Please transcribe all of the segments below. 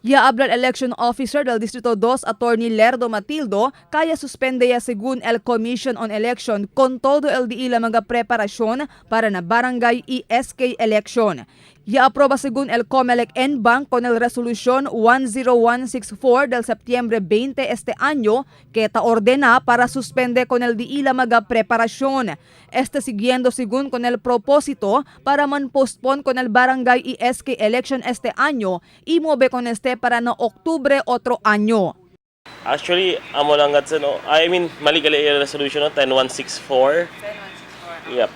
Ya habla el election officer del Distrito 2, Attorney Lerdo Matildo, kaya suspende ya según el Commission on Election con todo el diila mga preparasyon para na barangay y SK election. Ya aproba según el COMELEC en banc con el Resolución 10164 del septiembre 20 este año que ta ordena para suspende con el diila mga preparasyon. Este siguiendo según con el propósito para man postpone con el barangay y SK election este año y move con este para na octubre otro año. Actually, amo lang at no, I mean, mali gali yung resolution, no, 10164. 10164. Yep.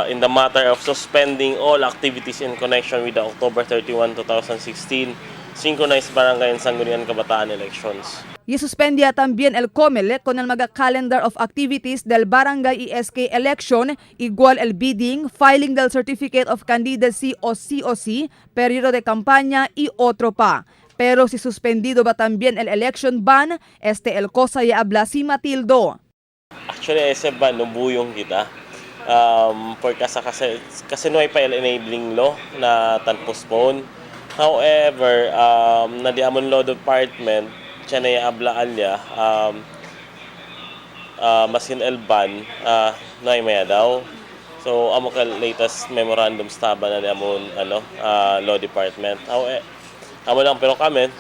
In the matter of suspending all activities in connection with the October 31, 2016 synchronized barangay and Sangguniang Kabataan elections. Y suspendía también el COMELEC con el mga calendar of activities del Barangay y SK election, igual el bidding, filing del Certificate of Candidacy o COC, periodo de campaña y otro pa. Pero si suspendido ba también el election ban, este el cosa ya habla si Matildo. Actually, ese ban, no, buyong kita. For kasi no ay pa enabling law na tan postpone. However, na di amon law department, siya na abla alya, masin el ban, no ay maya daw. So, amo ka latest memorandum staba na di amon ano, law department. However, amo lang pero kami,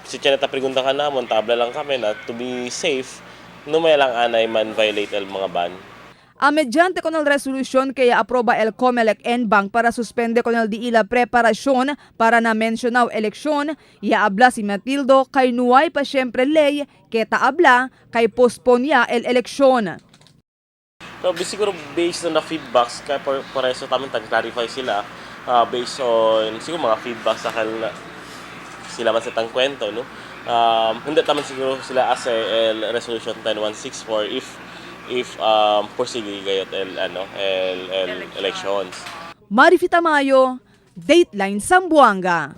si Tiyan ta pregunta ka namon, tabla lang kami na to be safe, no may lang anay man violate el mga ban. A mediante con el resolución que ya aproba el COMELEC en banc para suspende con el diila preparación para na mencionao eleksyon, ya habla si Matildo kay nuay pa siyempre ley que taabla kay postpone ya el eleksyon. So, siguro based on the feedbacks, kaya por eso tamin tag-clarify sila, based on siguro mga feedbacks sa kanila sila man sa tang kwento, no? Hindi taman siguro sila as el resolution 10164 if pursige gayot el ano el elections. Marifi Tamayo, Dateline Zamboanga.